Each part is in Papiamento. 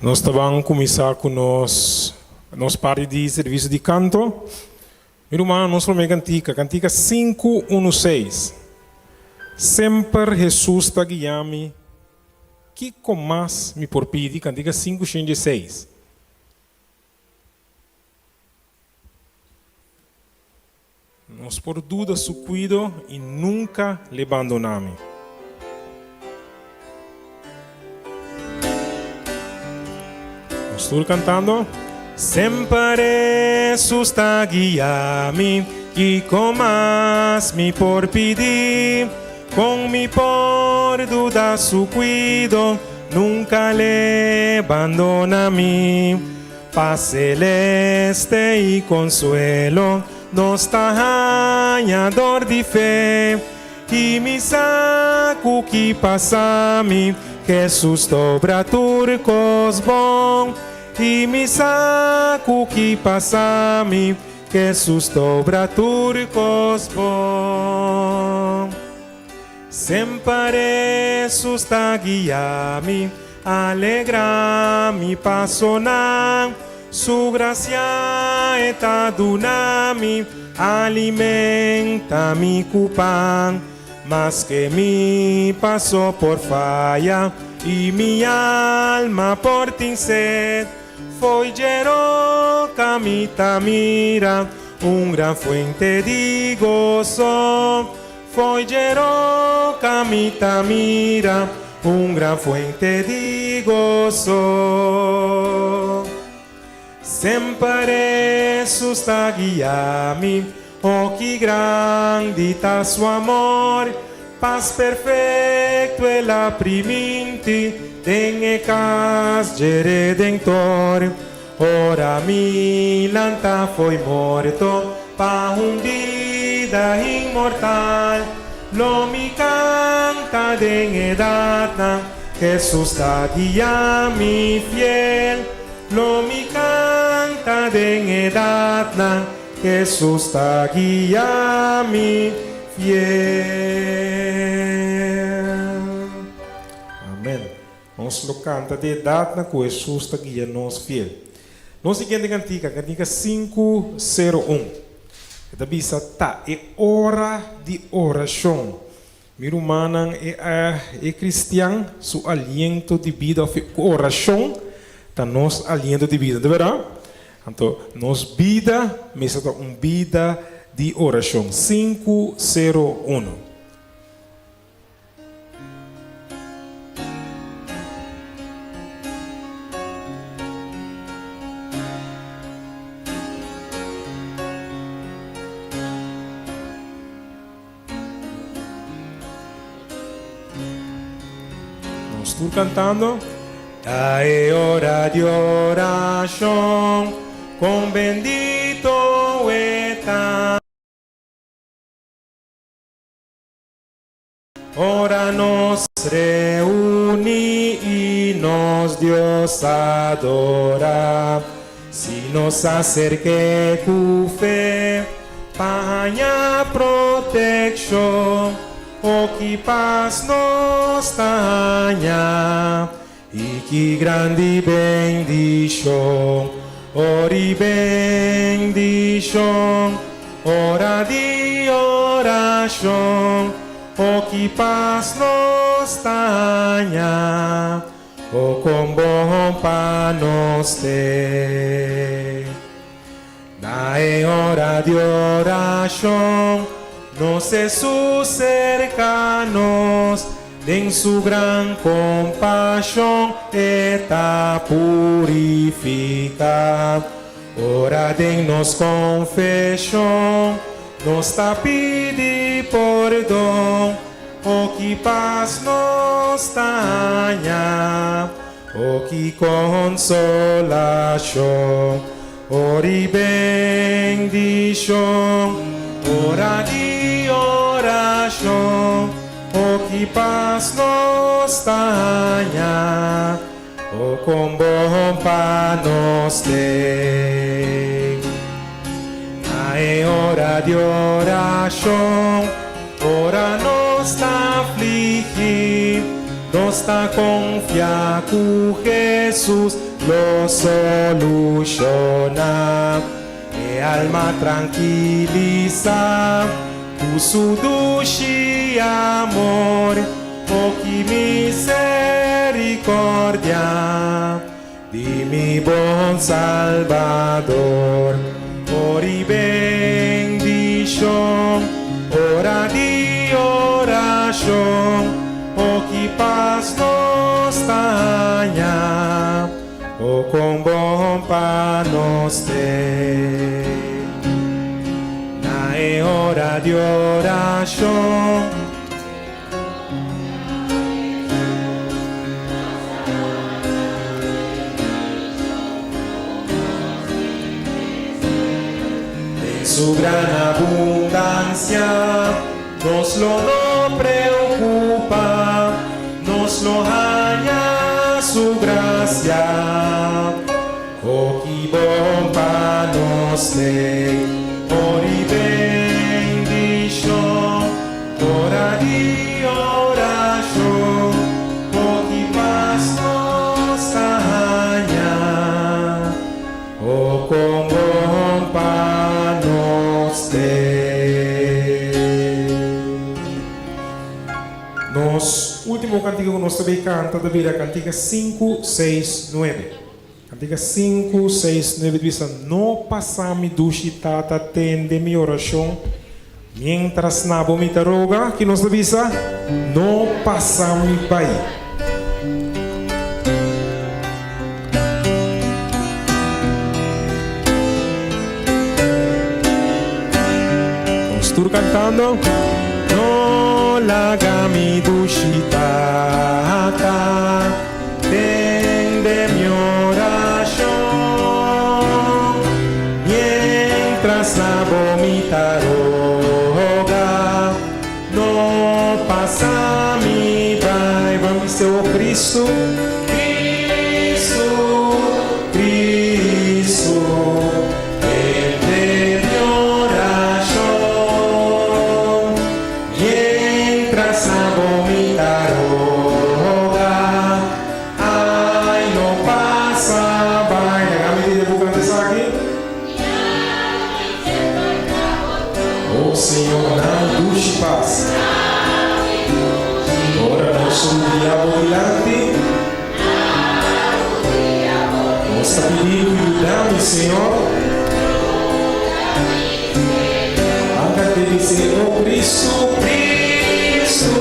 Nos ta ban kuminsá ku nos nos parti di servisio di kanto. Mi rumannan, nos promé kantika, kantika 516. Semper Hesus ta guia mi, kiko mas mi por pidi? Kantika 516. Nos por duda su kuido i nunka l'e bandoná mi. Nos tur kantando. Semper Hesus ta guia mi, kiko mas mi por pidi? Kon mi por duda su kuido, nunka l'e bandona mi. Paz celeste y consuelo nos ta haña dor di fe y mi sa cu ki pasa mi Jesus ta obra tur cos bon y mi sa cu ki pasa mi Jesus ta obra tur cos bon. Semper Jesus ta guia mi, alegra mi pasonan. Su gracia e ta duna mi, alimenta mi cu pan. Maske mi paso por faya y mi alma por tin sed, fo'i dje roca mi ta mira un gran fuente di goso. Fo'i dje roca mi ta mira un gran fuente di goso. Semper Hesus ta guia mi, oh ki grandi ta su amor! Pas perfecto el a priminti den e cas dje Redentor. Ora mi lanta fo'i morto pa un bida inmortal, lo mi canta den edatnan, Hesus ta guia mi fiel. Lo mi canta den edatnan, Hesus ta guia mi fiel. Amen. Nos lo kanta di edatnan ku Hesus ta guia nos fiel. Nos siguiente kantika, kantika 501. E ta bisa, Ta e ora di orashon. Mi rumannan, e e kristian su aliento di bida òf e orashon ta nos aliento di bida, no ta bèrdat? Anto nos bida mester ta un bida di orashon. 501. Nos tur cantando. Ta e ora di oracion, con bendito e ta. Ora nos reuní i nos Dios adorá, si nos aserk'é ku fe pa haña protekshon, o ki pas nos ta haña i ki grandi bendishon, ora i bendishon, ora di orashon. O ki pas nos ta haña, o kon bon pa nos te. Na e ora di orashon, nos Hesus serka nos, den su gran kompashon e ta purifiká. Ora den nos konfeshon nos ta pidi pordon, o ki pas nos ta haña, o ki konsolashon, ora i bendishon, ora di orashon, o ki pas nos ta haña. O kon bon pa nos den. Na e ora di orashon, ora nos ta afligí, Nos ta konfia ku Hesus lo solushoná. E alma trankilisá ku su dushi amor. O ki misericordia di mi bon Salbador. Ora bendishon, ora di orashon, o ki pas nos ta haña, o kon bon pa nos t'ei. Na e ora di orashon. Den su gran abundancia nos lo no preocupa, nos lo haña su gracia. Oh ki bon pa nos t'ei ori bendishon, ora di orashon, oh ki pas nos ta haña, oh kon bon pa nos t'ei. Nos ultimo kantika ku nos ta bay kanta ta bira kantika sinku, seis, nuebe. Kantika sinku, seis, nuebe ta bisa, No pasa mi dushi Tata tende mi orashon, mientras na bo mi ta roga, ki nos ta bisa? No pasa mi bai. Nos tur kantando, No laga mi dushi Tata. Tende mi orashon, mientras na bo mi ta roga, no pasa mi bai. Ban bis'e, O Cristo, Cristo, Cristo, tende mi orashon. Mientras na bo mi ta roga, ay no pasa bai. Laga mi tende bo canta esaki. Oh Señor, na mi dushi pas. Ora nos rudia bo dilanti, nos ta pidi bo yuda mi, Señor. Anka te bis'é, O Cristo, Cristo,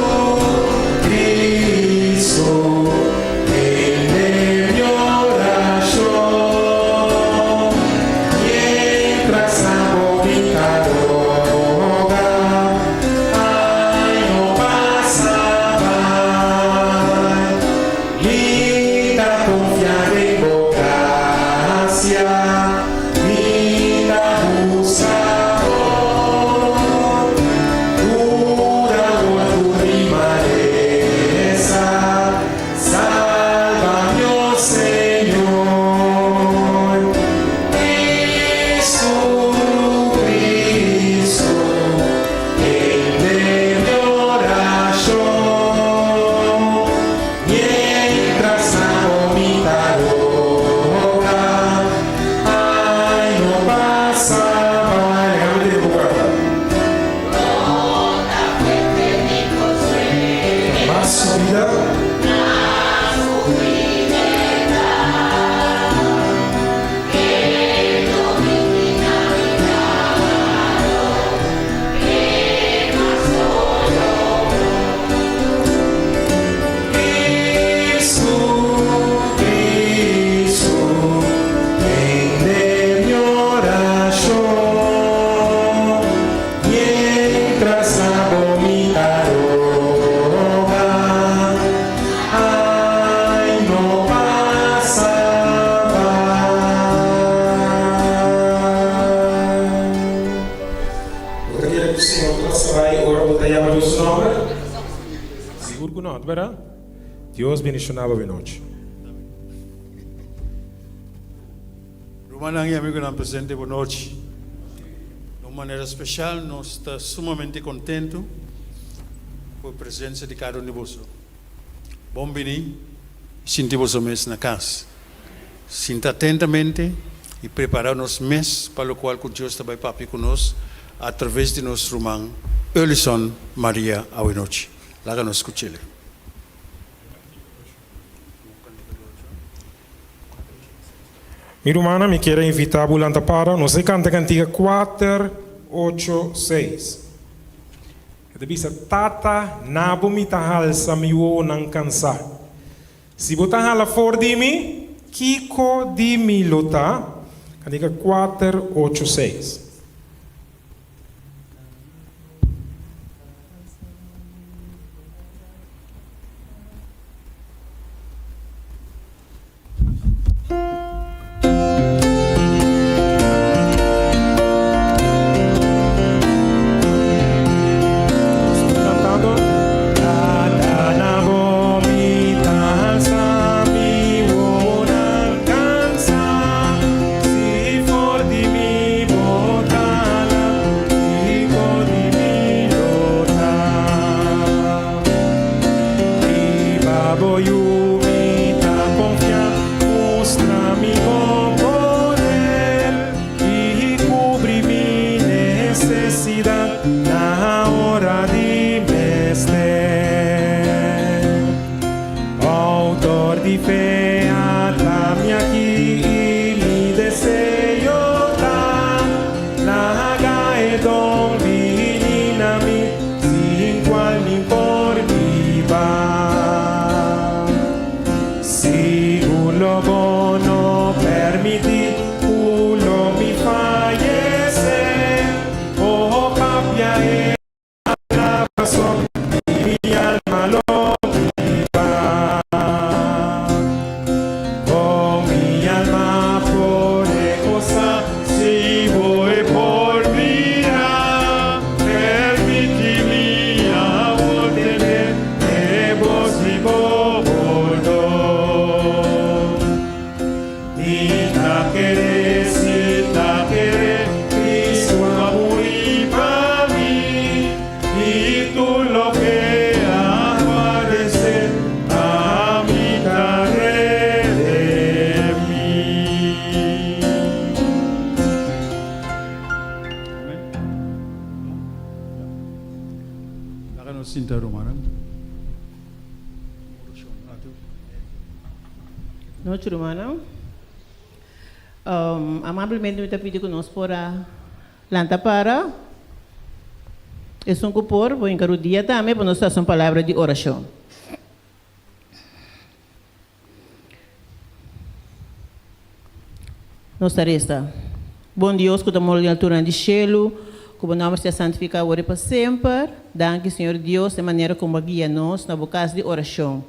Cristo, tende mi orashon, mientras na bo mi ta roga, ay no pasa bai. Mi ta konfia den bo grasia. Mi ta buska bo, Cura bo tur mi malesa, Salba mi, oh Señor. Cristo, Cristo, tende mi oracion. Mientras na bo mi ta roga, ay no pasa bai. Lega mi tene bo carta. Mas ku bida. Cristo, Cristo, tende mi oracion, mientras na bo mi ta roga, ay no pasa bai. Bo ta kere ku Señor ta pasa bai ora bo ta yama Dios su nomber? Sigur ku no, ta berdad? Dios bendiciona bo benochi. Rumannan i amigunan presente bo nochi. Na un manera special nos ta sumamente kontentu ku e presensia di kada un di boso. Bon bini i sinti boso mes na kas. Sinta atentamente i prepará nos mes pa lokual ku Dios ta bai papia ku nos atraves di nos ruman Earlison Maria awenochi. Laga nos skuch'el. Mi rumannan, mi kier a invitá bo lanta para, nos a kanta kantiga kuater, ocho, seis. E ta bisa, Tata, na bo mi ta halsa mi wowonan kansá. Si bo ta hala for di mi, kiko di mi lo ta? Kantiga kuater, ocho, seis. Laga nos sinta rumannan. Nochi rumannan. Amablemente mi ta pidi ku nos por a lanta para. Esun ku por, bo hinka rudia tambe pa nos hasi un palabra di orashon. Nos ta resa. Bon Dios ku ta mora den alturan di shelu, ku bo nòmber sea santifiká awor i pa semper. Danki, Señor Dios, e manera kon bo a guia nos na bo kas di orashon.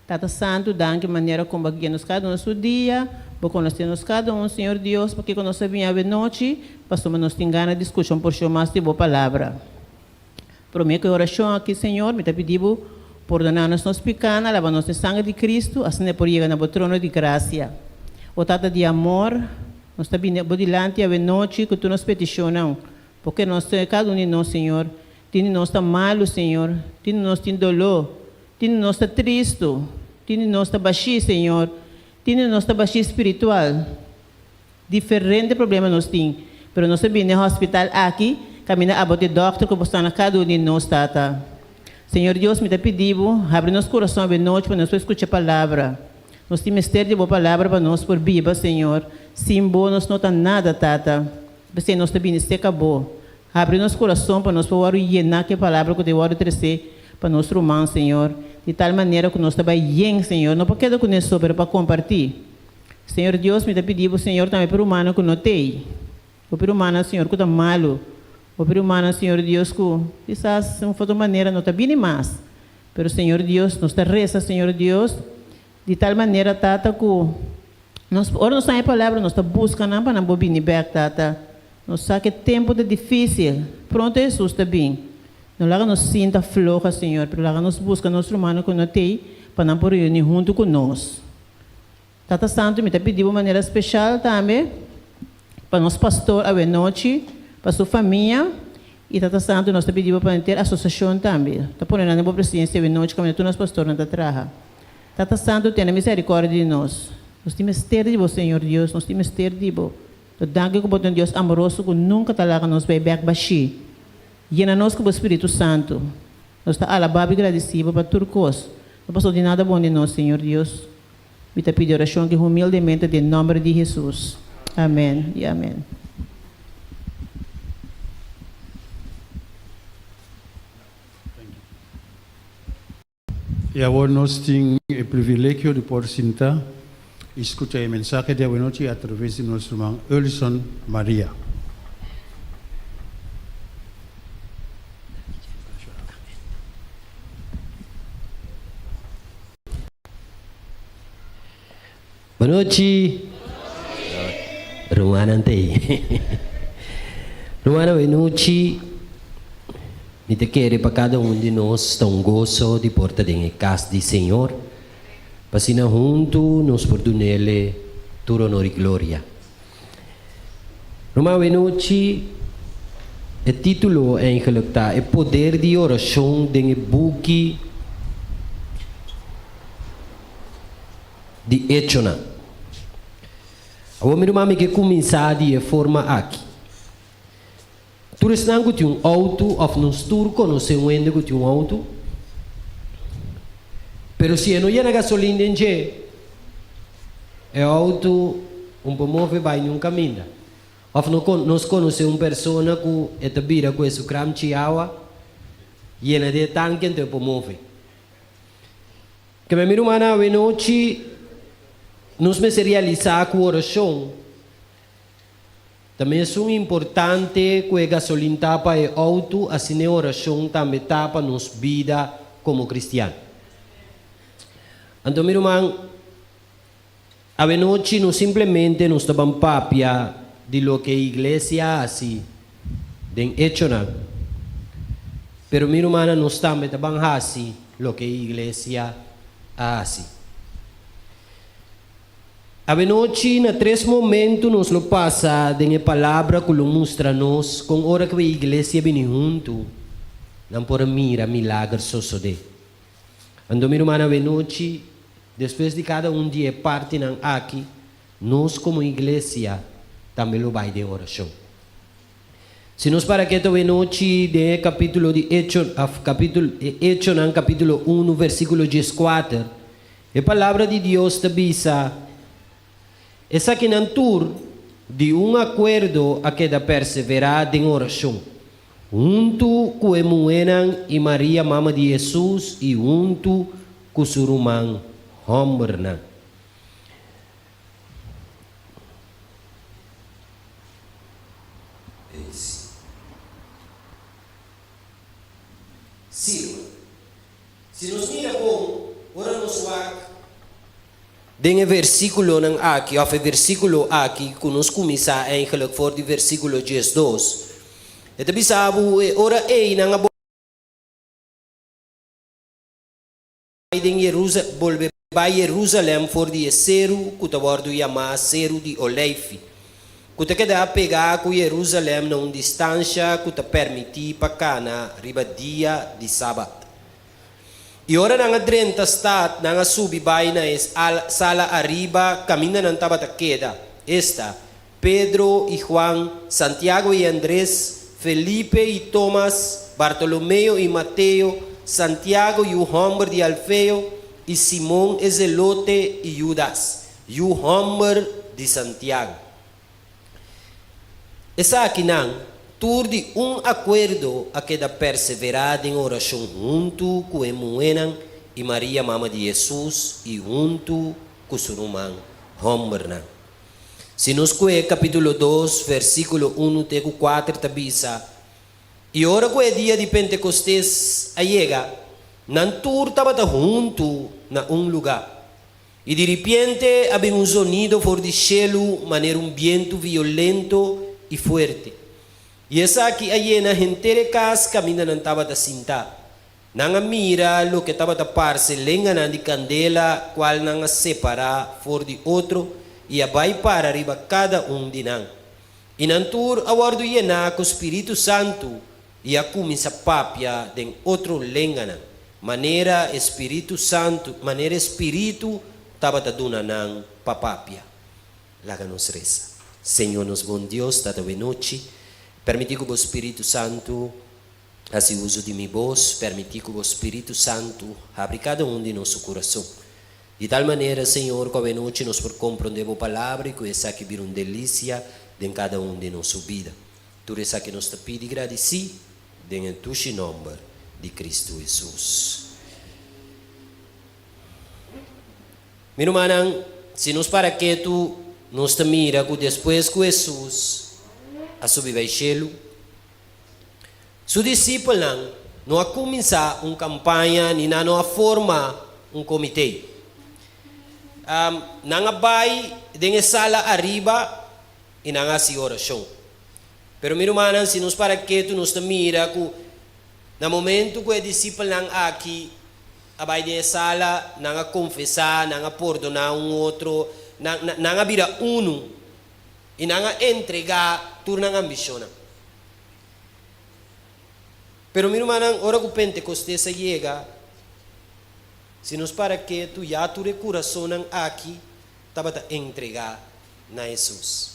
Tata Santu, danki manera kon bo a guia nos kada un su dia. Bo konosé nos kada un, Señor Dios, pakiko nos a bini awe nochi, pasobra nos tin gana di skucha un porshon mas di bo Palabra. Promé ku e orashon aki, Señor, mi ta pidi Bo, pordoná nos nos pikánan, laba nos den sanger di Kristu, asina e por yega na Bo trono di grasia. O Tata di amor, nos ta bini Bo dilanti awe nochi ku tur nos petishonnan, porque nos, kada un di nos, Señor, tin di nos ta malu, Señor, tin di nos tin doló, tin di nos ta tristu, tin di nos ta bashí, Señor, tin di nos ta bashí spiritual. Diferente problema nos tin, pero nos a bini e hospital aki caminda abo t'e dokter cu bo sta na cada un di nos, Tata. Señor Dios, mi ta pidi Bo, habri nos curason awe nochi pa nos por scucha Palabra. Nos tin mester di Bo Palabra pa nos por biba, Señor. Sin Bo nos no ta nada, Tata. P'esey nos ta bini seca Bo. Habri nos curason pa nos por wòrdu yena cu e Palabra cu ta wòrdu trece pa nos ruman, Señor, di tal manera cu nos ta bay yen, Señor, no pa keda cu ne so, pero pa comparti. Señor Dios, mi ta pidi Bo, Señor, tambe pa rumannan ku no t'ei. Hopi rumannan, Señor, ku ta malu. Hopi rumannan, Señor Dios, ku kisas un otro manera no ta bini mas. Pero, Señor Dios, nos ta resa, Señor Dios, di tal manera, Tata, ku nos, ora nos haña e palabra, nos ta buska nan pa nan por bini bèk, Tata. Nos sa ku e tempu ta difísil. Pronto Hesus ta bin. No laga nos sinta floha, Señor, pero laga nos buska nos rumannan ku no t'ei pa nan por reuní huntu ku nos. Tata Santu, mi ta pidi bo manera special tambe pa nos pastor awenochi, pa su famia, y Tata Santu nos ta pidi bo pa henter asociacion tambe. Ta pone nan den bo presidencia awenochi caminda tur nos pastornan ta traha. Tata Santu, tene miserikòrdia di nos. Nos tin mester di bo, Señor Dios, nos tin mester di bo. Ta danki ku bo ta un Dios amoroso ku nunka ta laga nos bai bèk bashí. Yena nos ku bo Spiritu Santu. Nos ta alabá bo i gradisí bo pa tur kos. No pasó di nada bon di nos, Señor Dios. Mi ta pidi orashon aki humildemente den nòmber di Hesus. Amèn i amèn. I awor nos tin e privilegio di por sinta i skucha e mensahe di awenochi atraves di nos ruman Earlison Maria. Bonochi Rumannan t'ei. Rumannan bonochi, mi ta kere pa kada un di nos ta un goso di por ta den e kas di Señor, pa asina huntu nos por dun'El tur honor i gloria. Ruman bonochi, e título eigenlijk ta E Poder di Orashon den e buki di echonan. Awor mi ruman mi ke kuminsá di e forma aki. Tur esnan ku tin un outo òf nos tur konosé un hende ku tin un outo, pero si e no yena gasolin den dje, e outo un por move bai niun kaminda. Òf nos konosé un persona ku e ta bira ku e su kramchi awa yena di e tanke anto e por move. Keme mi rumannan, awenochi nos mester realisá ku orashon ta mesun importante ku e gasolin ta pa e outo, asina e orashon tambe ta pa nos bida komo kristian. Anto mi ruman, awenochi no simplemente nos ta ban papia di loke e iglesia a hasi den echonan, pero mi rumannan nos tambe ta ban hasi loke e iglesia a hasi. Awenochi na tres momento nos lo pasa den e palabra ku lo mustra nos kon ora ku e iglesia bini huntu nan por a mira milager sosodé. Anto mi ruman awenochi despues di kada un di e partinan aki nos komo iglesia tambe lo bai den orashon. Si nos para keto awenochi den e kapitulo di Echo of kapitulo Echonan kapitulo unu versikulo dieskuater E Palabra di Dios ta bisa, Esakinan tur di un akuerdo a keda perseverá den orashon, huntu ku e muhénan i Maria mama di Hesus i huntu ku su ruman hòmbernan. Sirma. Si nos mira bon, ora nos wak den e versíkulonan aki òf e versíkulo aki ku nos kuminsá eigenlijk for di versíkulo diesdos, e ta bisa bo e ora ei nan a bai den Jerusa bolbe bai Jerusalèm for di e seru ku ta wòrdu yamá Seru di Oleifi, ku ta keda pegá ku Jerusalèm na un distansha ku ta pèrmití pa kana riba dia di Sabat. I ora nan a drenta stat, nan a subi bai na e sala ariba kaminda nan tabata keda, esta, Pedro i Juan, Santiago i Andres, Felipe i Tomas, Bartolomeo i Mateo, Santiago yu hòmber di Alfeo, i Simon e Zelote i Judas, yu hòmber di Santiago. Esakinan tur di un akuerdo a keda perseverá den orashon huntu ku e muhénan i Maria mama di Hesus i huntu ku su ruman hòmbernan. Si nos kue kapítulo dos, versíkulo unu te ku kuater ta bisa, I ora ku e dia di Pentekostes a yega, nan tur tabata huntu na un lugá. I di ripiente a bin un zonido for di shelu manera un bientu violento i fuerte. I esaki a yena henter e kas kaminda nan tabata sintá. Nan a mira loke tabata parse lenganan di kandela kual nan a separá for di otro i a bai para riba kada un di nan. I nan tur a wòrdu yená ku spiritu santu i a kuminsá papia den otro lenganan. Manera e Spiritu Santu, manera e Spiritu tabata duna nan pa papia. Laga nos resa. Señor nos bon Dios, Tata wenochi, permití ku bo Spiritu Santu hasi uso di mi bos, permití ku bo Spiritu Santu habri kada un di nos su kurason. Di tal manera, Señor, ku awenochi nos por komprondé bo Palabra i ku esaki bira un delisia den kada un di nos su bida. Tur esaki nos ta pidi i gradisí den e dushi nòmber di Kristu Hesus. Mi rumannan, si nos para ketu, nos ta mira ku despues ku Hesus a subi bai shelu, Su disipelnan no a kuminsá un kampaña ni nan no a forma un komité. Nan a bai den e sala ariba i nan a hasi orashon. Pero mi rumannan, si nos para ketu nos ta mira ku na momentu ku e disipelnan aki a bai den e sala, nan a konfesá, nan a pordoná un otro, nan nan a bira unu i nan a entregá tur nan ambishonnan. Pero mi rumannan, ora ku Pentekostes a yega, si nos para ketu, ya tur e kurasonnan aki tabata entregá na Hesus.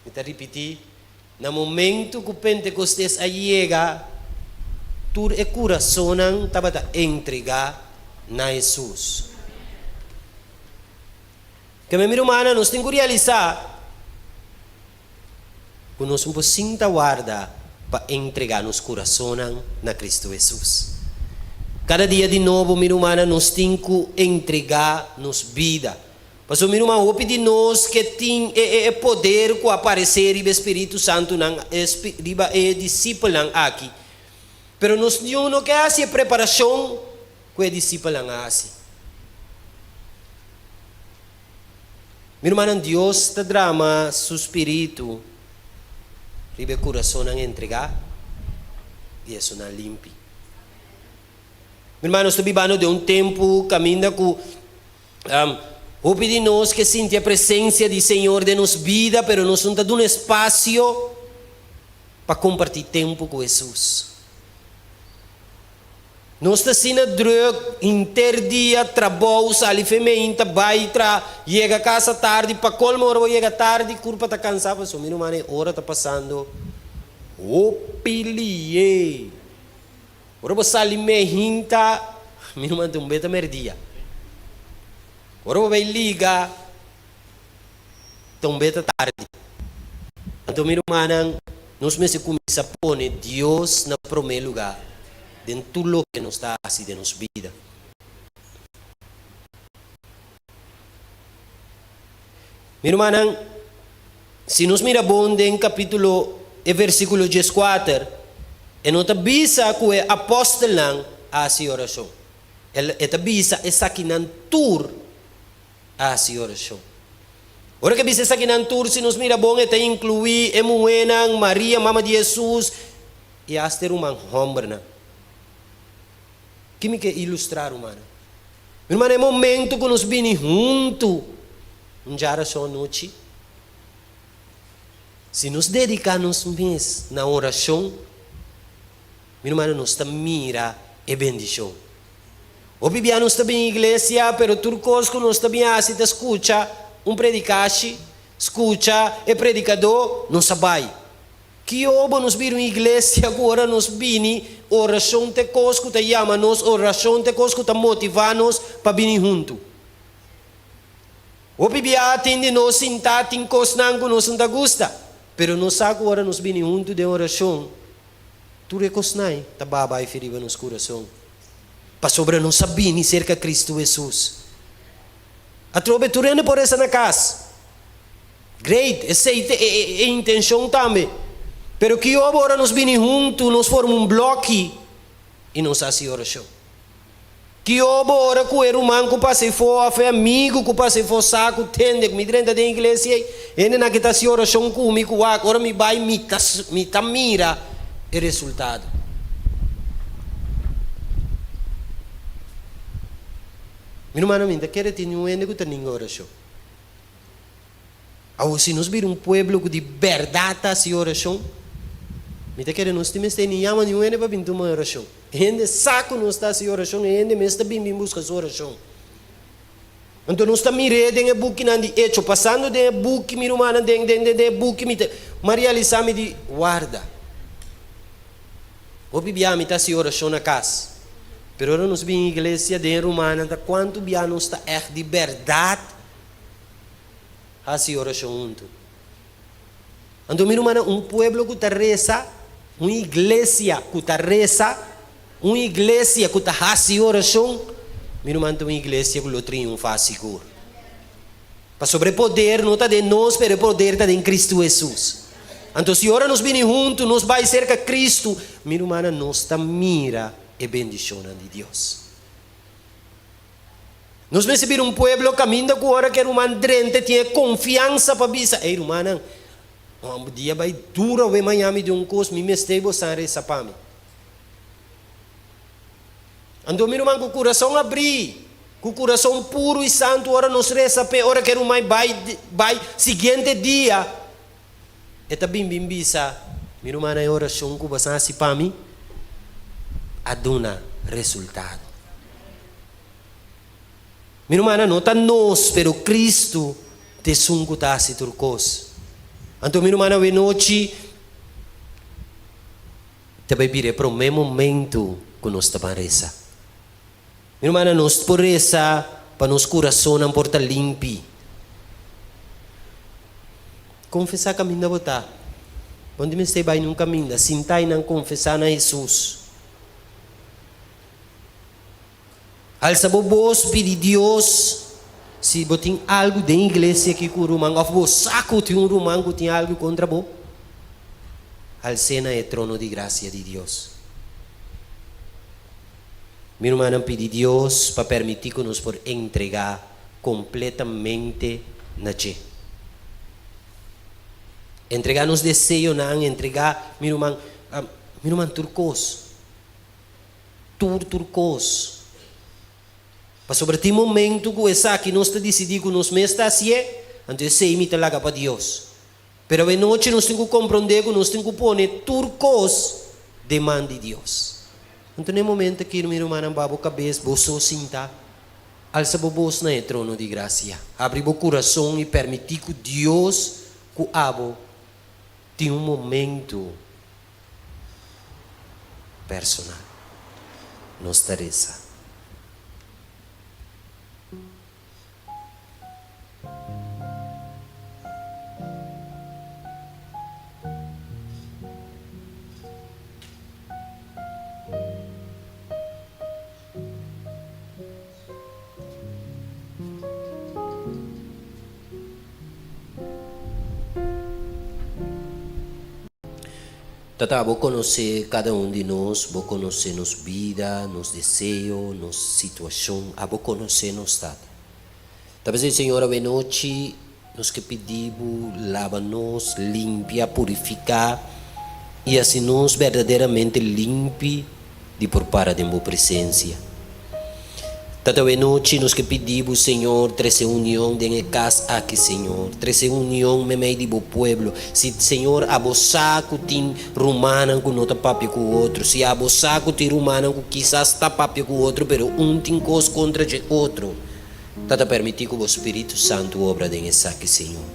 Mi ta ripití, na momentu ku Pentekostes a yega, tur e kurasonnan tabata entregá na Hesus. Keme mi rumannan, nos tin ku realisá ku nos un por sinta warda pa entregá nos kurasonnan na Kristu Hesus. Kada dia di nobo, mi rumannan, nos tin ku entregá nos bida. Pasobra, mi ruman, hopi di nos ke tin e e poder ku a paresé riba e Spiritu Santunan, riba e disipelnan aki. Pero nos niun no ke hasi e preparashon ku e disipelnan a hasi. Mi rumannan, Dios ta drama su spiritu riba e kurasonnan entregá i esunnan limpi. Mi ruman, nos ta bibando den un tempu kaminda ku hopi di nos ke sinti e presensia di Señor den nos bida, pero nos no ta duna espasio pa kompartí tempu ku Hesus. Nos ta asina druk henter dia, trabou, sali fe meinta, bai tra, yega casa tardi, pa colmo ora bo yega tardi curpa ta cansa pasobra mi ruman e ora ta pasando hopi lie. Ora bo sali meinta mi ruman ta un beta merdia. Ora bo bai liga ta un beta tardi. Anto mi rumannan, nos mester kuminsá pone Dios na promé lugá den tur loke nos ta hasi den nos bida. Mi rumannan, si nos mira bon den kapítulo e versíkulo dieskuater, e no ta bisa ku e apòstelnan a hasi orashon. E ta bisa esakinan tur a hasi orashon. Ora ke bisa esakinan tur, si nos mira bon, e ta inkluí e muhénan, Maria, mama di Hesus, i asta e ruman hòmbernan. Ki mi ke ilustrá, rumannan? Mi ruman, e momentu ku nos bini huntu un djarason anochi, si nos dediká nos mes na orashon, mi rumannan, nos ta mira e bendishon. Hopi bia nos ta bin iglesia, pero tur kos ku nos ta bin hasi ta skucha un predikashi, skucha e predikadó, nos a bai. Ki obo nos bira un iglesia ku ora nos bini, orashon ta e kos ku ta yama nos, orashon ta e kos ku ta motivá nos pa bini huntu. Hopi bia tin di nos sintá tin kosnan ku nos no ta gusta, pero nos sa ku ora nos bini huntu den orashon, Tur e kosnan ta baba efi riba nos kurason, pasobra nos a bini serka Kristu Hesus. Atrobe tur hende por resa na kas. Great, esei ta e intenshon tambe. Pero ki oba ora nos bini huntu, nos forma un bloki i nos hasi orashon. Ki obo ora ku e ruman ku pasa efó òf e amigu ku pasa efó sa ku tende ku mi drenta den iglesia ei, hendenan ki ta hasi orashon ku mi ku wak ora mi bai mi ta mi ta mira e resultado. Mi rumannan mi no ta kere tin niun hende ku ta ninga orashon. Awor si nos bira un pueblo ku di bèrdat ta hasi orashon, Mi ta kere nos tin mester ni yama niun hende pa bin tuma orashon. E hende sa ku nos ta hasi orashon, e hende mes ta bin bin buska su orashon. Anto nos ta mir'é den e bukinan di Echo. Pasando den e buki, mi rumannan, den den den e buki mi ta mi a realisá mi di, Warda. Hopi bia mi ta hasi orashon na kas. Pero ora nos bin iglesia den e rumannan ta kuantu bia nos ta ègt di bèrdat hasi orashon huntu. Anto mi rumannan, un pueblo ku ta resa, un iglesia ku ta resa, un iglesia ku ta hasi orashon, mi ruman ta un iglesia ku lo triunfá sigur. Pasobra e poder no ta den nos, pero e poder ta den Kristu Hesus. Anto si ora nos bini huntu, nos bai serka Kristu, mi rumannan, nos ta mira e bendishonnan di Dios. Nos mester bira un pueblo kaminda ku ora ku e ruman drenta tin e konfiansa pa bisa, Ey rumannan, un dia bai duru awe maña mi di un kos, mi mester bosan resa pa mi. Anto mi ruman ku kurason abrí, ku kurason puru i santu ora nos resa p'e, ora ku e ruman bai bai siguiente dia, e ta bin bin bisa, Mi rumannan e orashon ku bosan hasi pa mi a duna resultado. Mi rumannan, no ta nos, pero Kristu ta esun ku ta hasi tur kos. Anto mi rumannan, awenochi ta bai bira e promé momentu ku nos ta ban resa. Mi rumannan, nos por resa pa nos kurasonnan por ta limpi. Konfesá kaminda bo ta. Bo no mester bai niun kaminda. Sinta i nan konfesá na Hesus. Alsa bo bos pidi Dios si bo tin algu den iglesia aki ku un ruman òf bo sa ku tin un ruman ku tin algu kontra bo. Als'é na e trono di grasia di Dios. Mi rumannan pidi Dios pa permití ku nos por entregá kompletamente na dje. Entregá nos deseonan, entregá, mi ruman, mi ruman tur kos. Tur tur kos. Pasobra tin momentu ku esaki nos ta disidí ku nos mes ta hasié, anto esei mi ta laga pa Dios. Pero awenochi nos tin ku komprondé ku nos tin ku pone tur kos den man di Dios. Anto na e momento aki, mi rumannan, ba bo kabes, bo so sinta, alsa bo bos na e trono di grasia. Habri bo kurason i permití ku Dios ku abo tin un momento personal. Nos ta resa. Tata, bo konosé kada un di nos, bo konosé nos bida, nos deseo, nos situashon, abo konosé nos, Tata. Ta p'esei, Señor, awenochi nos ke pidi bo laba nos, limpia, purifiká i hasi nos berdaderamente limpi di por para den bo presensia. Tata awenochi nos ke pidi bo, Señor, trese union den e kas aki, Señor. Trese union meimei di bo pueblo. Si, Señor, abo sa ku tin rumannan ku no ta papia ku otro, si abo sa ku tin rumannan ku kisas ta papia ku otro, pero un tin kos kontra dje otro, Tata permití ku bo Spiritu Santu obra den esaki, Señor.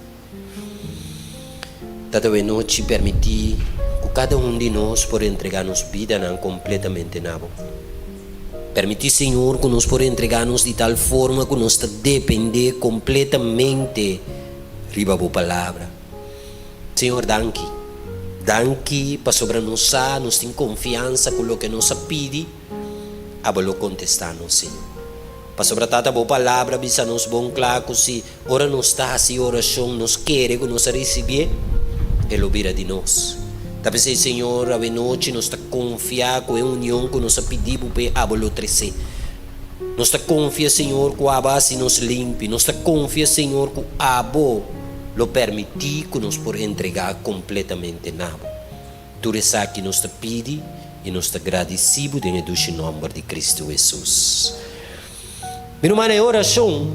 Tata awenochi permití ku kada un di nos por entregá nos bidanan kompletamente na Bo. Permití, Señor, ku nos por entregá nos di tal forma ku nos ta dependé kompletamente riba Bo Palabra. Señor, danki. Danki pasobra nos sa, nos tin konfiansa ku loke nos a pidi, Abo lo kontestá nos, Señor. Pasobra Tata, Bo Palabra bisa nos bon kla ku si ora nos ta hasi orashon nos kere ku nos a risibié, e lo bira di nos. Ta p'esei, Señor, awenochi nos ta konfia ku e union ku nos a pidi Bo p'e Abo lo tresé. Nos ta konfia, Señor, ku Abo a hasi nos limpi. Nos ta konfia, Señor, ku Abo lo permití ku nos por entregá kompletamente na Bo. Tur esaki nos ta pidi i nos ta gradisí Bo den e dushi nòmber di Kristu Hesus. Mi ruman, e orashon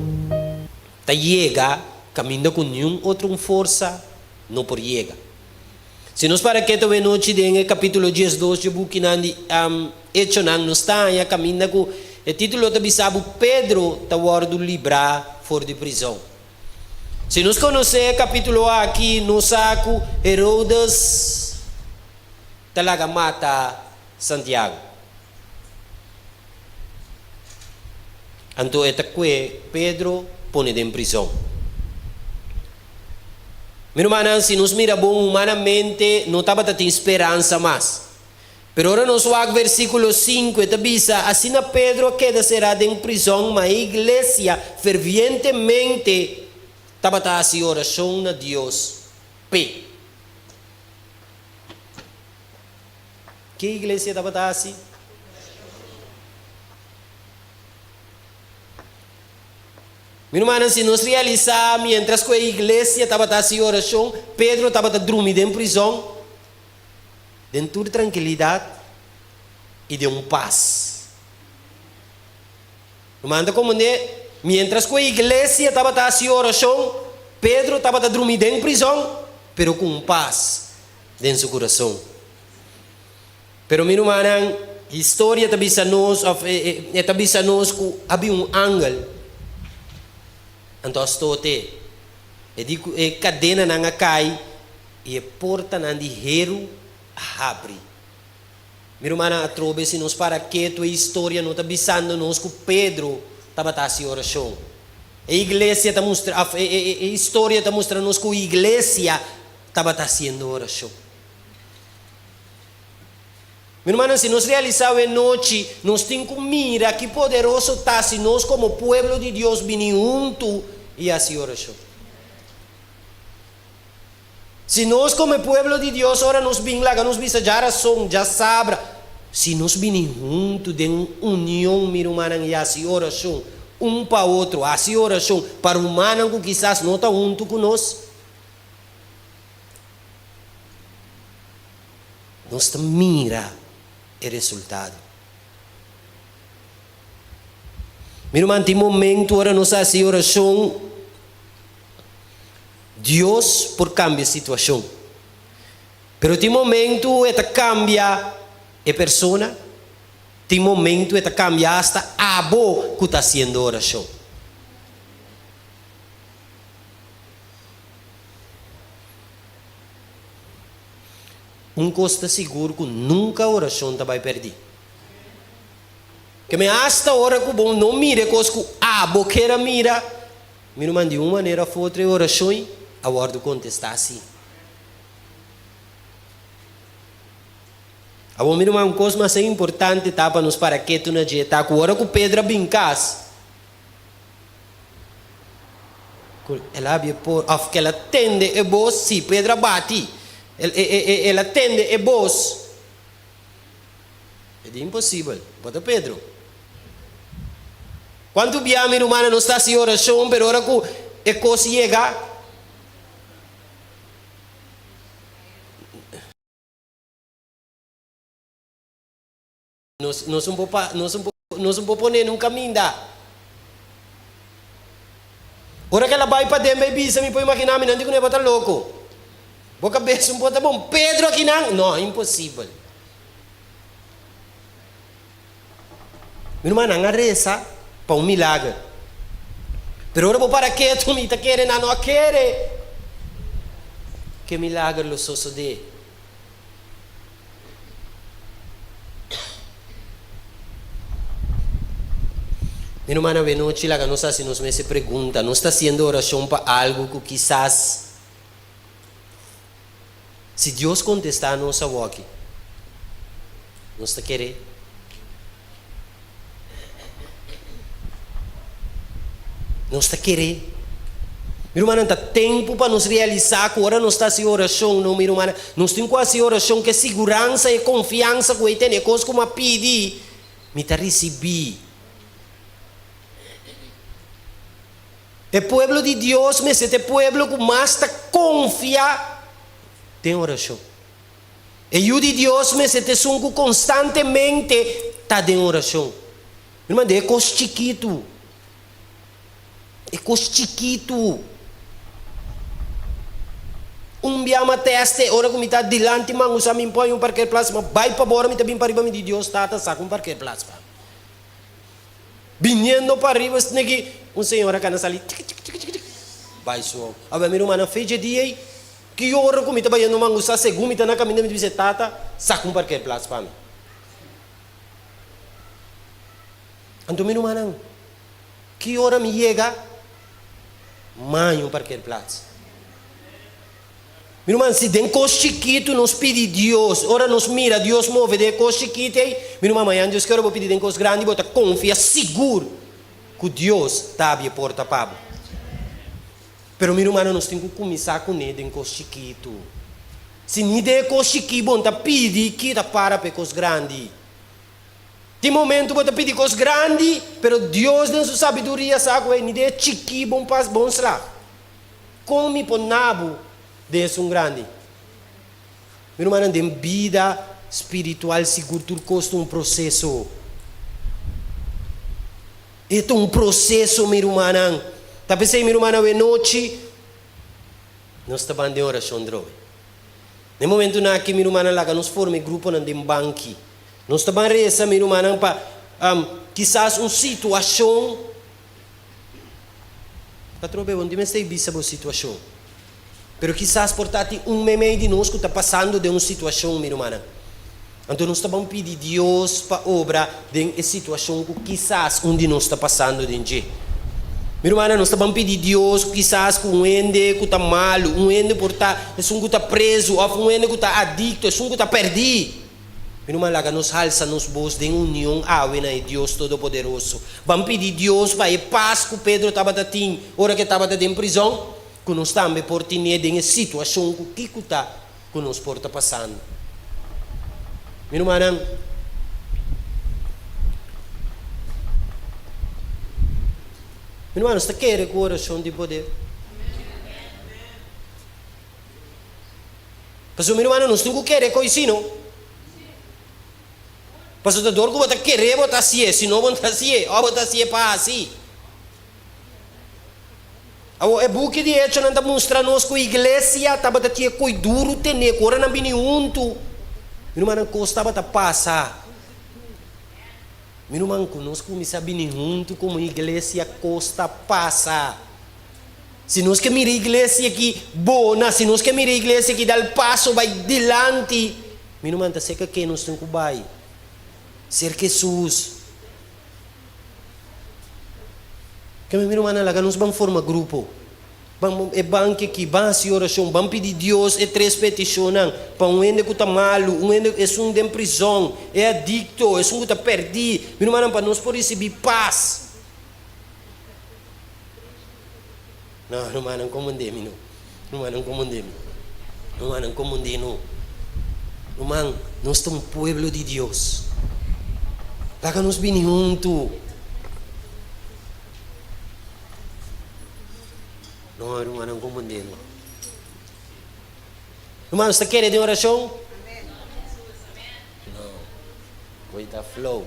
ta yega kaminda ku niun otro un forsa no por yega. Si nos para ketu awe nochi den e kapítulo 12 dje bukinan di Echonan, nos ta haña kaminda ku e título ta bisa bo Pedro ta wòrdu librá for di prizòn. Si nos konosé e kapítulo aki, nos sa ku Herodes ta laga mata Santiago. Anto e ta kue Pedro pone den prizòn. Mi rumannan, si nos mira bon humanamente no tabata tin speransa mas. Pero ora nos wak versíkulo sinku e ta bisa, Asina Pedro a keda será den prizòn, ma e iglesia fervientemente tabata hasi orashon na Dios p'e. Ke iglesia tabata hasi? Mi rumannan, si nos realisá miéntras ku e iglesia tabata hasi orashon, Pedro tabata drumi den prizòn den tur trankilidat i den un pas. Ruman ta komprendé, miéntras ku e iglesia tabata hasi orashon, Pedro tabata drumi den prizòn, pero ku un pas den su kurason. Pero mi rumannan, historia ta bisa nos, òf e ta bisa nos ku a bin un angel, anto a stote. E di ku e kadenanan a kai i e portanan di heru a habri. Mi rumannan, atrobe si nos para ketu e historia no ta bisando nos ku Pedro tabata hasi orashon. E iglesia ta mustra, òf e historia ta mustra nos ku iglesia tabata hasiendo orashon. Mi rumannan, si nos realisá awe nochi, nos tin ku mira ki poderoso ta si nos komo pueblo di Dios bini huntu i hasi orashon. Si nos komo e pueblo di Dios ora nos bin laga nos bisa djarason, djasabra, si nos bini huntu den un union, mi rumannan, i hasi orashon un pa otro, hasi orashon pa rumannan ku kisas no ta huntu ku nos, Nos ta mira e resultado. Mi ruman, tin momento ora nos hasi orashon, Dios por kambia situashon. Pero tin momento e ta kambia e persona, tin momento e ta kambia asta abo ku ta hasiendo orashon. Un kos ta sigur ku nunka orashon ta bai pèrdí. Keme asta ora ku bo no mira e kos ku abo kier a mira, mi ruman, di un manera òf otro e orashon a wòrdu kontestá sí. Awor mi ruman, un kos masha importante ta pa nos para ketu na dje ta ku ora ku Pedro a bin kas, Ku el a habia por, òf ku el a tende e bos, sí, Pedro a bati, el, e, e, e, el a tende e bos. E di imposibel, bo ta Pedro. Kuantu bia, mi rumannan, nos ta hasi orashon, pero ora ku e kos yega, Nos nos un por pa nos un por nos un por pone nun kaminda. Ora ku el a bai paden bai bisa mi por imaginá mi nan di ku bo ta loko. Bo kabes un por ta bon. Pedro akinan? No, imposibel. Mi ruman nan a resa pa un milager. Pero ora bo para ketu mi ta kere nan no a kere ku e milager lo sosodé. Mi ruman awenochi laga nos hasi nos mes e pregunta, nos ta hasiendo orashon pa algu ku kisas si Dios kontestá nos awoki, nos ta kere? Nos ta kere. Mi rumannan, ta tempu pa nos realisá ku ora nos ta hasi orashon, no, mi rumannan, nos tin ku hasi orashon ku e siguransa, e konfiansa ku ei tene e kos ku mi a pidi, mi ta risibí. E pueblo di Dios mester ta e pueblo ku mas ta konfia den orashon. E Yu di Dios mester ta esun ku konstantemente ta den orashon. Mi manda e kos chikitu, e kos chikitu. Un bia m'a teste ora ku mi ta dilanti man usa mi poi un parkeerplaats ma bai pa bora mi ta bin pariba mi di Dios Tata saka un parkeerplaats pa mi. Biniendo pariba sneki un señora kana sali chiki chiki chiki chiki bai su ou. Awe mi rumannan fe dje dia ei ki ora ku mi ta bayendo man usa segun mi ta na kaminda mi ta bisa Tata saka un parkeerplaats pa mi. Anto mi rumannan ki ora mi yega maña un parkeerplaats. Mi ruman, si den kos chikitu nos pidi Dios, ora nos mira Dios move den e kos chikitu ei, mi ruman, mañana Dios ke ora bo pidi den kos grandi, bo ta konfia sigur ku Dios ta habri e porta pa bo. Pero mi rumannan, nos tin ku kuminsá kuné den kos chikitu. Si ni den e kos chikí bo no ta pidi, ki ta para pa e kos grandi? Tin momentu bo ta pidi kos grandi, pero Dios den su sabiduria sa ku ei ni den e chikí bo no pas bon slag. Kon mi por nabu den esun grandi? Mi rumannan, den bida spiritual sigur tur kos ta un proseso. E ta un proseso, mi rumannan. Ta p'esei, mi rumannan, awe nochi nos ta ban den orashon drobe. Na e momentunan aki, mi rumannan, laga nos forma e gruponan den banki. Nos ta ban resa, mi rumannan, pa kisas un situashon. Patró bo no tin mester bisa bo situashon. Pero kisas por ta tin un meimei di nos ku ta pasando den un situashon, mi rumannan. Anto nos ta ban pidi Dios pa obra den e situashon ku kisas un di nos ta pasando den dje. Mi rumannan, nos ta ban pidi Dios ku kisas ku un hende ku ta malu, un hende por ta esun ku ta prezu òf un hende ku ta adikto, esun ku ta pèrdí. Mi ruman, laga nos halsa nos bos den union awe na e Dios Todopoderoso. Ban pidi Dios pa e pas ku Pedro tabata tin ora ku e tabata den prizòn, ku nos tambe por tin'é den e situashon ku kiko ta ku nos por ta pasando. Mi rumannan, mi ruman, nos ta kere ku orashon tin poder? Pasobra mi rumannan, nos tin ku kere koi si no. Pasobra ta dor ku bo ta kere bo ta hasié, si no bo no ta hasié, òf bo ta hasié pa hasi. Awor, e buki di Echonan ta mustra nos ku iglesia tabata tin e koi duru tené, ku ora nan bini huntu, mi rumannan, kos tabata pasa. Mi ruman, ku nos kuminsá bini huntu komo iglesia, kos ta pasa. Si nos ke mira iglesia ki bona, si nos ke mira iglesia ki dal paso bai dilanti, mi no manda serka ken nos tin ku bai? Serka Hesus. Ke mi rumannan laga nos ban forma grupo. Ban e banki aki, ban hasi orashon, ban pidi Dios e tres petishonnan pa un hende ku ta malu, un hende esun den prizòn, e adikto, esun ku ta pèrdí. Mi rumannan pa nos por risibí pas. No, rumannan komundé mi no. Rumannan komundé mi. Rumannan komundé no. Ruman, nos ta un pueblo di Dios. Laga nos bini huntu. No, rumannan komundé no. Ruman, nos ta kere den orashon? No. Koe ta flow.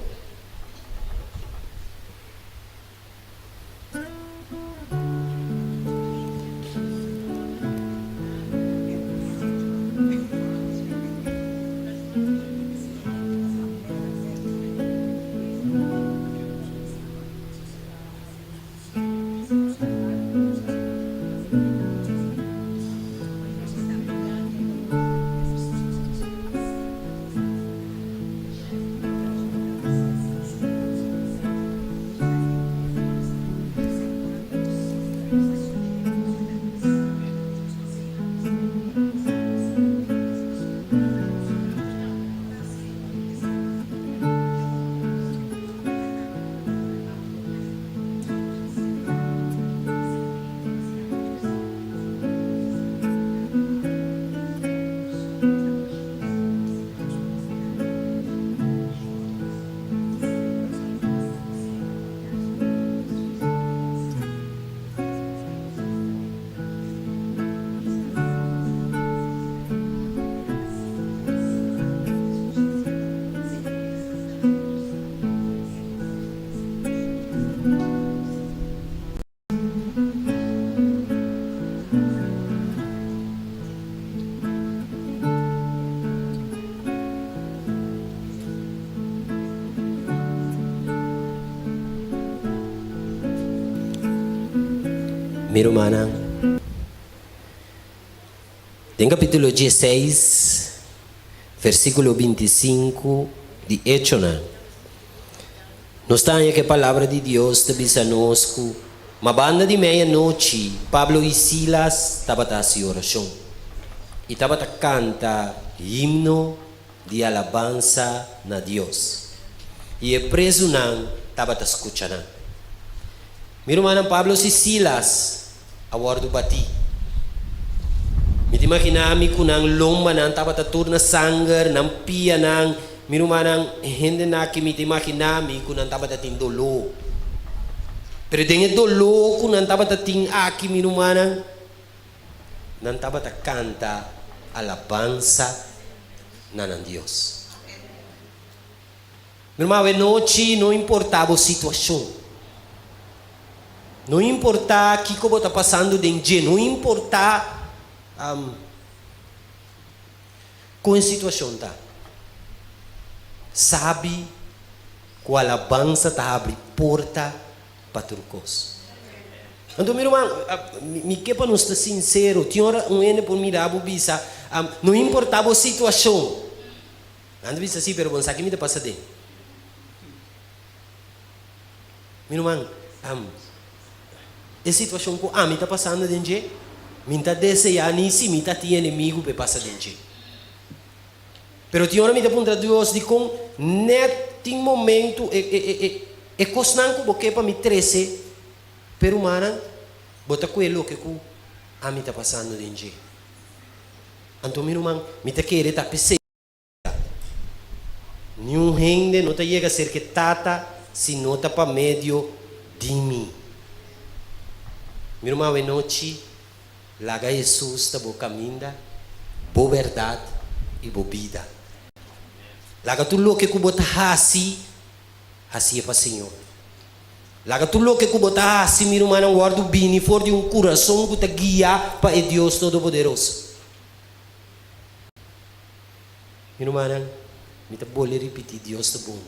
Mi rumannan, den kapítulo dieseis, versíkulo 25 di Echonan, nos ta haña ku e Palabra di Dios ta bisa nos ku ma banda di meianochi Pablo i Silas tabata hasi orashon i tabata kanta himno di alabansa na Dios, i e prezunan tabata skucha nan. Mi rumannan Pablo i Silas a wòrdu batí. Mi ta imaginá mi ku nan lombanan tabata tur na sanger, nan pianan. Mi rumannan, hendenan aki mi ta imaginá mi ku nan tabata tin doló. Pero den e doló ku nan tabata tin aki, mi rumannan, nan tabata kanta alabansa na nan Dios. Mi ruman, awe nochi no importá bo situashon, no importá kiko bo ta pasando den dje, no importá kon e situashon ta, sabi ku alabansa ta habri porta pa tur kos. Anto mi ruman, mi ke pa nos ta sinsero, tin ora un hende por mira bo bisa, no importá bo situashon, Nan ta bisa si, pero bo no sa ki mi ta pasa den. Mi ruman, e situashon ku ami ta pasando den dje, mi no ta deseá ni si mi ta tin enemigu pa e pasa den dje. Pero tin ora mi ta puntra Dios dikon nèt tin momentu e e e e kosnan ku bo ke pa mi trese p'e rumannan, bo ta kue loke ku ami ta pasando den dje. Anto mi ruman, mi ta kere ta p'esei. Niun hende no ta yega serka e Tata si no ta pa medio di mi. Mi ruman, awenochi laga Hesus ta bo kaminda, bo bèrdat i bo bida. Laga tur loke ku bo ta hasi, hasié pa Señor. Laga tur loke ku bo ta hasi, mi rumannan, wòrdu bini for di un kurason ku ta guiá pa e Dios Todopoderoso. Mi rumannan, mi ta bolbe ripití, Dios ta bon.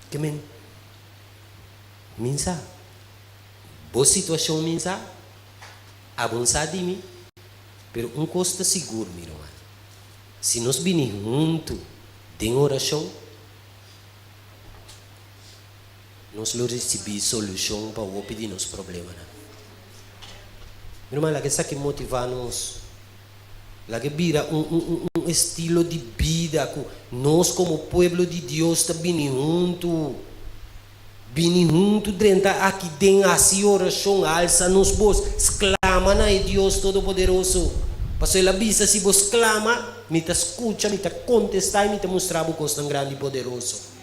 Ke men min sa? Bo situashon min sa? Abo sa di mi? Pero un kos ta sigur, mi ruman, si nos bini huntu den orashon, Nos lo risibí solushon pa hopi di nos problemanan. Mi ruman, laga esaki motivá nos. Laga e bira un un un estilo di bida ku nos komo pueblo di Dios ta bini huntu. Bini huntu drenta aki den hasi orashon, alsa nos bos, sklama na e Dios Todopoderoso. Pasobra el a bisa, Si bo sklama, mi ta skucha, mi ta kontestá i mi ta mustra bo kosnan grandi i poderoso.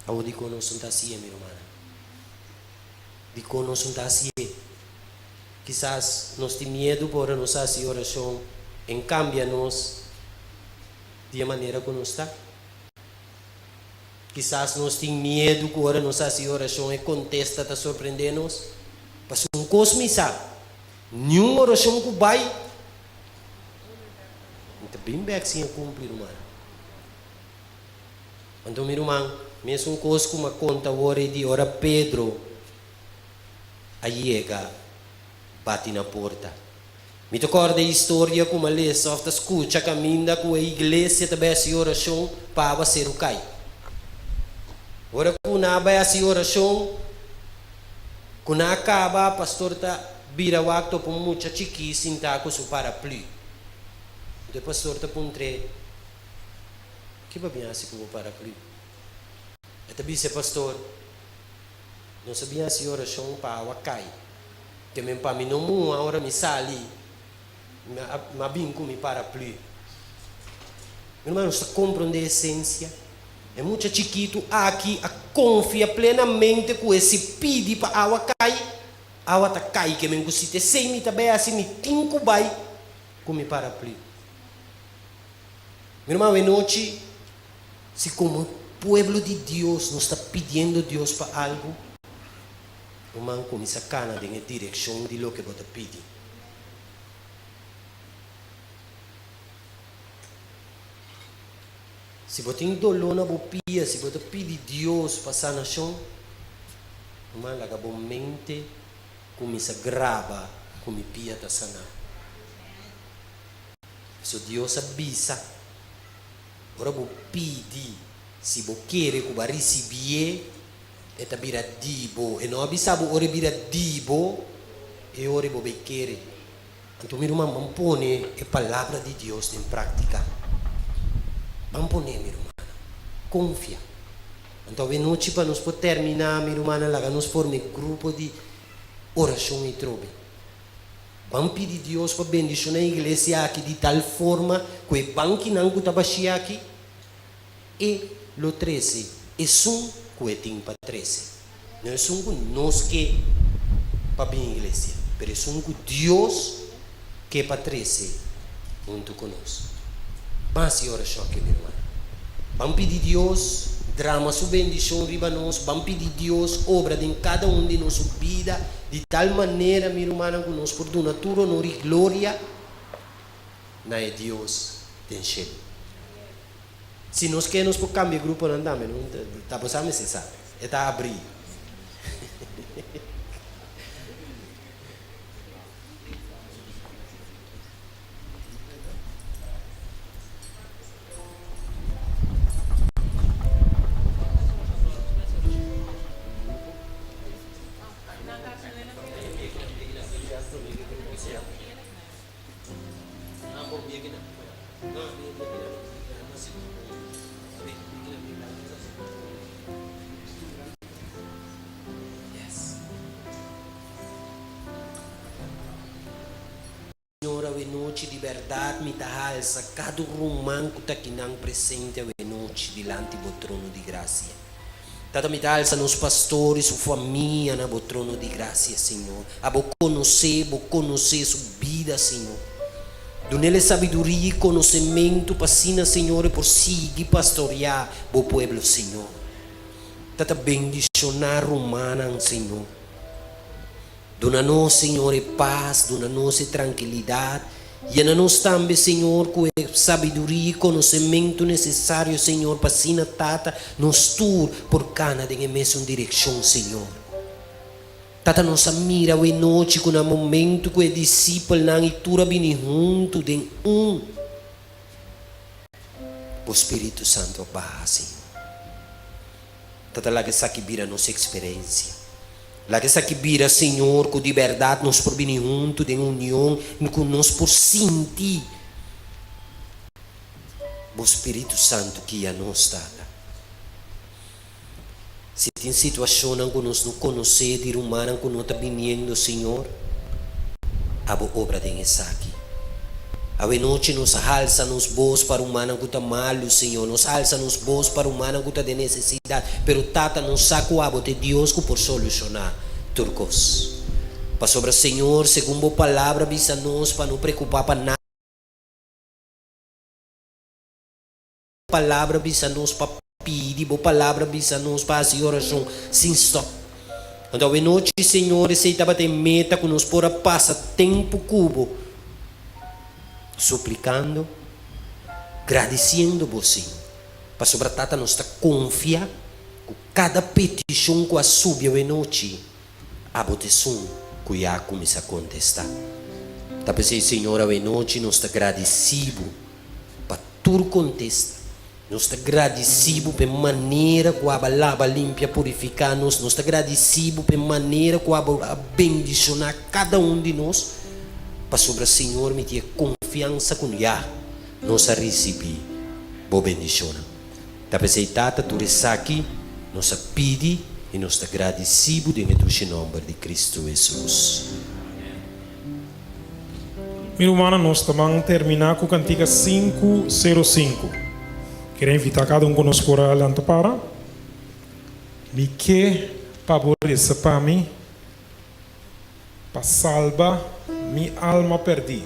Awor dikon nos no ta hasié, mi rumannan? Dikon nos no ta hasié? Kisas nos tin miedu pa ora nos hasi orashon en kambia nos di e manera ku nos ta. Kisas nos tin miedu ku ora nos hasi orashon e kontesta ta sorprendé nos. Pasobra un kos mi sa, niun orashon ku bai no ta bin bèk sin e kumpli, rumannan. Anto mi ruman, mesun kos ku m'a konta awor ei di ora Pedro a yega bati na porta. Mi ta kòrda e historia ku m'a lesa òf ta skucha kaminda ku e iglesia ta bai hasi orashon pa awaseru kai. Ora ku nan a bai hasi orashon, ku nan a kaba, pastor ta bira wak topa un mucha chikí sintá ku su paraplü. Anto e pastor ta puntr'é. Ki bo bin hasi ku bo paraplü? E ta bisa e pastor, Nos a bin hasi orashon pa awa kai. Ke men pa mi no muha ora mi sali, mi a bin ku mi paraplü. Mi ruman, nos ta komprondé esensia. E mucha chikitu aki a konfia plenamente ku e si pidi pa awa kai, awa ta kai. Ke men ku si ta esei mi ta bai hasi, mi tin ku bai ku mi paraplü. Mi ruman, awenochi, si komo pueblo di Dios nos ta pidiendo Dios pa algu, ruman, kuminsá kana den e direkshon di loke bo ta pidi. Si bo tin doló na bo pia, si bo ta pidi Dios pa sanashon, Ruman, laga bo mente kuminsá graba ku mi pia ta saná. Pasobra Dios a bisa, Ora bo pidi, si bo kere ku bo a risibié, e ta bira di bo. E no a bisa bo ora e bira di bo, e ora bo bai kere. Anto mi ruman, ban pone e Palabra di Dios den práktika. Ban pon'é, mi rumannan. Konfia. Anto awenochi pa nos por terminá, mi rumannan, laga nos forma e grupo di orashon ei trobe. Ban pidi Dios pa bendishoná e iglesia aki di tal forma ku e bankinan ku ta bashí aki, E lo trese esun ku e tin pa trese. No esun ku nos ke pa bin iglesia, pero esun ku Dios ke pa trese huntu ku nos. Ban hasi orashon aki, mi ruman. Ban pidi Dios drama su bendishon riba nos. Ban pidi Dios obra den kada un di nos su bida di tal manera, mi rumannan, ku nos por duna tur honor i gloria na e Dios den shelu. Si nos ke nos por kambia gruponan tambe no ta bo sa mester sa e ta abri. Señor, awenochi di bèrdat mi ta halsa kada un ruman ku ta kinan presente awenochi dilanti bo trono di grasia. Tata, mi ta halsa nos pastor i su famia na bo trono di grasia, Señor. Abo konosé, bo konosé su bida, Señor. Dun'el e sabiduria i konosementu pa asina, Señor, e por sigui pastoriá bo pueblo, Señor. Tata, bendishoná rumannan, Señor. Duna nos, Señor, e pas, duna nos e trankilidat. Yena nos tambe, Señor, ku e sabiduria i konosementu nesesario, Señor, pa asina, Tata, nos tur por kana den e mesun direkshon, Señor. Tata, nos a mira awe nochi ku na momentu ku e disipelnan i tur a bini huntu den un, Bo Spiritu Santu a baha, Señor. Tata, laga esaki bira nos eksperensia. Laga esaki bira, Señor, ku di bèrdat nos por bini huntu den union i ku nos por sinti Bo Spiritu Santu guia nos, Tata. Si tin situashonnan ku nos no konosé di rumannan ku no ta biniendo, Señor, abo obra den esaki. Awenochi nos halsa nos bos pa rumannan ku ta malu, Señor. Nos halsa nos bos pa rumannan ku ta den nesesidat. Pero Tata, nos sa ku abo ta e Dios ku por solushoná tur kos. Pasobra, Señor, segun bo Palabra bisa nos pa no preokupá pa nada. Palabra bisa nos pa pidi, bo Palabra bisa nos pa hasi orashon sin stòp. Anto awenochi, Señor, esei tabata e meta ku nos por a pasa tempu ku bo, suplikando, gradisiendo bo, Señor, pasobra Tata nos ta konfia ku kada petishon ku a subi awenochi, abo ta esun ku ya a kuminsá kontestá. Ta p'esei, Señor, awenochi nos ta gradisí bo pa tur kontesta. Nos ta gradisí bo pa e manera ku abo a laba, limpia, purifiká nos. Nos ta gradisí bo pa e manera ku abo a bendishoná kada un di nos, pasobra, Señor, mi tin e konfiansa ku ya nos a risibí bo bendishonnan. Ta p'esei, Tata, tur esaki nos a pidi i nos ta gradisí bo den e dushi nòmber di Kristu Hesus. Mi rumannan nos ta ban termina ku kantika 505. Kere invita kada un ku nos por a lanta para. Mi ke pa bo resa pa mi pa salba mi alma perdí.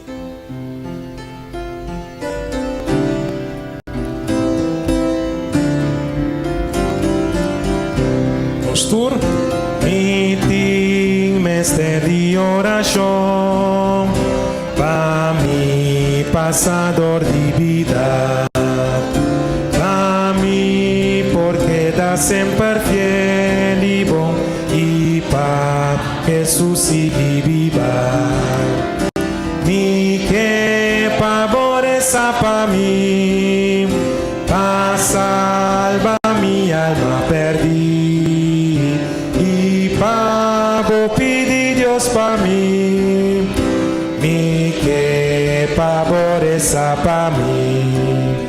Nos tur. Mi tin mester di orashon pa mi pasa dor di bida, pa mi por keda semper fiel i bon i. mi, pa salba mi alma perdí, i pa bo pidi Dios pa mi, mi ke pa bo resa pa mi.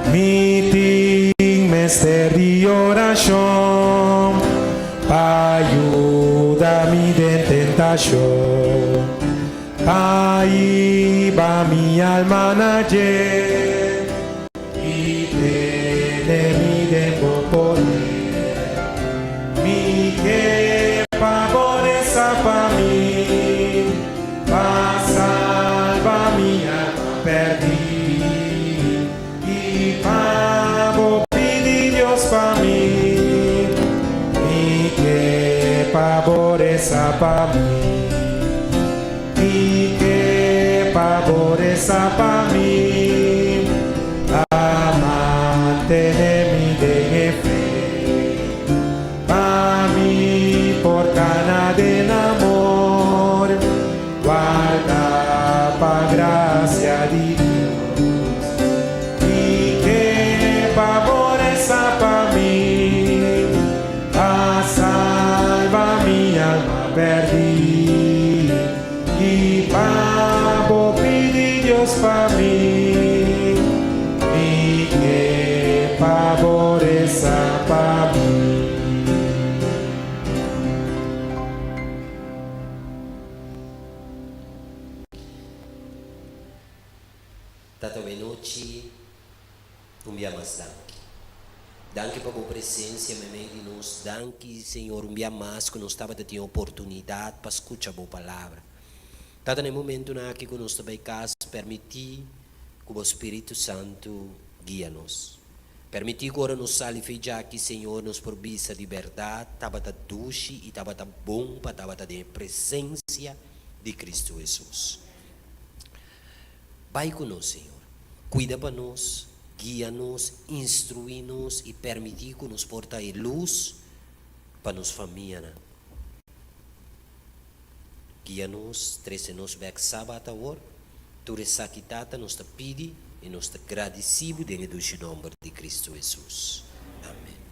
Mi tin mester di orashon, pa yuda mi den tentashon, pa hiba mi alma na dje i tene mi den bo poder. Mi ke pa bo resa pa mi, pa salba mi alma perdí, i pa bo pidi Dios pa mi. Mi ke pa bo resa pa mi. Mi ke pa bo resa pa mi, pa mantené mi den e fe, pa mi por kana den amor, wardá pa grasia di Dios. Mi ke pa bo resa pa mi, pa salba mi alma perdí, i pa bo pidi Dios pa mi. Mi ke pa bo resa pa mi. Tata awe nochi un bia mas danki. Danki pa bo presencia meimei di nos. Danki Señor un bia mas cu nos tabata tin oportunidad pa scucha bo palabra. Tata na e momentonan aki cu nos ta bay cas permiti cu bo Spiritu Santo guia nos. Permiti cu ora nos sali fe djaki Señor nos por bisa di berdad tabata dushi y tabata bon pa tabata den e presencia di Cristo Jesus. Bai ku nos, Señor. Kuida pa nos, guia nos, instruí nos i permití ku nos por ta e lus pa nos famianan. Guia nos, trese nos bèk Sabat awor. Tur esaki, Tata, nos ta pidi i nos ta gradisí Bo den e dushi nòmber di Kristu Hesus. Amen.